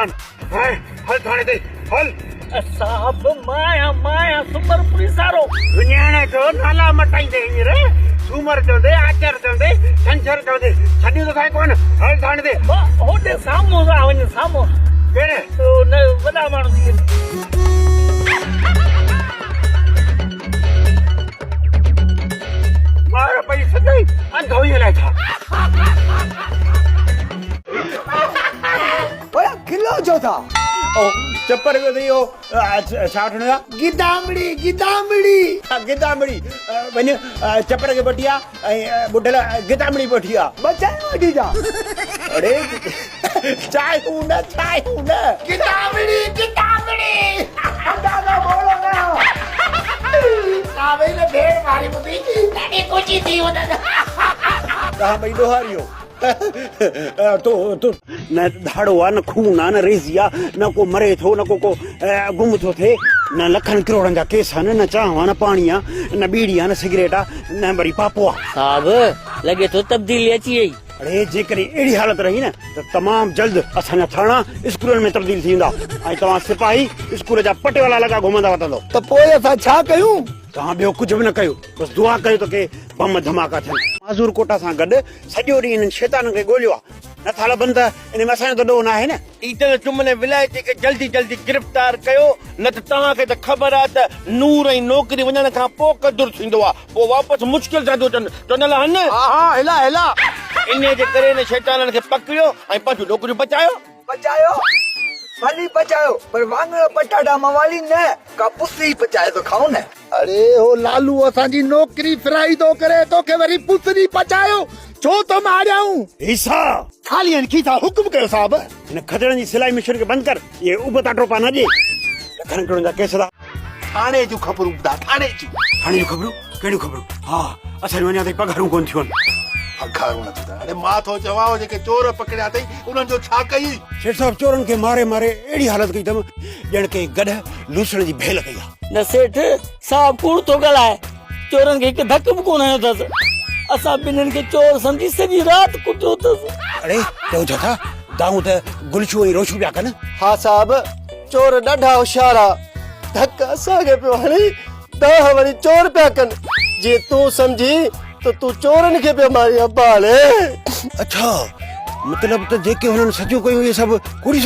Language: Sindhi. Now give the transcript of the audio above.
شيطان هاڻي هل ٿاڻي تي هل. صاحب مان آهيان مان آهيان سومر پوليس وارو. وڃائڻ جو نالا مٽائيندي هينئر سومر چوندي آچر چوندي ڇنڇر چوندي ڇڏيون ته سائين ڪونه هل ٿاڻي تي. هوڏي سامهون ٿا وڃن سامهون. ڪهڙي؟ نه وڏا ماڻهو ٿي. مار پئي سدائين انڌو ئي الائي ڇا. اويا کلو ڇو ٿا؟ او چپر ويو اٿئي اهو ڇا وٺڻو آ؟ گدامڙي گدامڙي. ها گدامڙي وڃ چپر کي وٺي آ ۽ ٻڍل گدامڙي به وٺي آ. ٻه چانهيون وٺي اچان. اڙي چانهيون نه چانهيون نه. گدامڙي گدامڙي. اندا دا ٻوڙو نه. ڪاوي نه ڀيڙ واري ٻڌي ڏاڍي خوشي ٿي هنن. توهان ٻئي ڏوهاري هو. تو نه ڌاڙو آ نه خون آ نه ريزي آ نه ڪو مري ٿو نه ڪو ڪو گم ٿو ٿئي نه لکن ڪروڙن جا ڪيس آهن نه چانهه آ نه پاڻي آ نه ٻيڙي آ نه سگريٽ آ نه وري پاپو آ. صاحب لڳي ٿو تبديلي اچي وئي. اڙي جيڪڏهن اهڙي حالت رهي نه ته تمام جلد اسان جا ٿاڻا اسڪولن ۾ تبديل ٿي ويندا ۽ توهان سپاهي اسڪول جا پٽيوالا لڳا گهمندا وتندو. ته پوء اسان ڇا ڪيون؟ توهان ٻيو ڪجهه به نه ڪيو بس دعا ڪيو ته ڪي بم ڌماڪا ٿين. معذور ڪوٽا سان گڏ سڄو ڏينهن انهن شيطانن کي ڳوليو آ. نه ٿا لڀن ته ان ۾ اسان جو ته ڏوهه ناهي نه. عيدل جمن ولايتي کي جلدي جلدي گرفتار ڪيو نه ته توهان کي ته خبر آ ته نور ۽ نوڪري وڃڻ کان پوء قدر ٿيندو آ پوء واپس مشڪل سان ٿيون اچن چوندا هن. ها ها هلا هلا. انهي جي ڪري انهن شيطانن کي پڪڙيو ۽ پنهنجون نوڪريون بچايو. پچايو ڀلي پچايو پر واڱڻ پٽاٽا موالي نه ڪا پسري پچائي ته کائون نه. اڙي هو لالو اسان جي نوڪري ڦرائي ٿو ڪري توکي وري پسري پچايو ڇو ٿو ماريائون. عيسيٰ! خالي هن کيسا حڪم ڪيو صاحب. هن کدڙن جي سلائي مشين کي بند ڪر اهي ابتا ٽوپا نه ڏي لکن ڪروڙن جا ڪيس ٿا. ٿاڻي جون خبرون ٻڌاء ٿاڻي جون. ٿاڻي جون خبرون؟ ڪهڙيون خبرون؟ ها اسان جون اڃا تائين پگهارون ڪونه ٿيون آهن. پگهارون نه ٿيون اڙي مان ٿو چوان اهي جيڪي چور پڪڙيا اٿئي انهن جو ڇا ڪيئي؟ سيٺ صاحب چورن کي ماري ماري اهڙي حالت ڪئي اٿم ڄڻ ڪنهن گڏهه لوسڻ جي ڀيل ڪئي آهي. نه سيٺ صاحب ڪوڙ ٿو ڳالهائي چورن کي هڪ ڌڪ به ڪونه هنيو اٿس اسان ٻنهين کي چور سمجهي سڄي رات ڪٽيو اٿس. اڙي چئو ڇا ٿا دانهون ته گلشو ۽ روشو پيا ڪن. ها صاحب چور ڏاڍا هوشيار آ ڌڪ اسان کي پيو هڻي دانهن وري چور پيا ڪن جي تون سمجهين ته تون چورن کي پيو مارين ابا هلي. اڇا مطلب ته جيڪي هنن سچيون ڪيون اهي سڀ ڪوڙيون.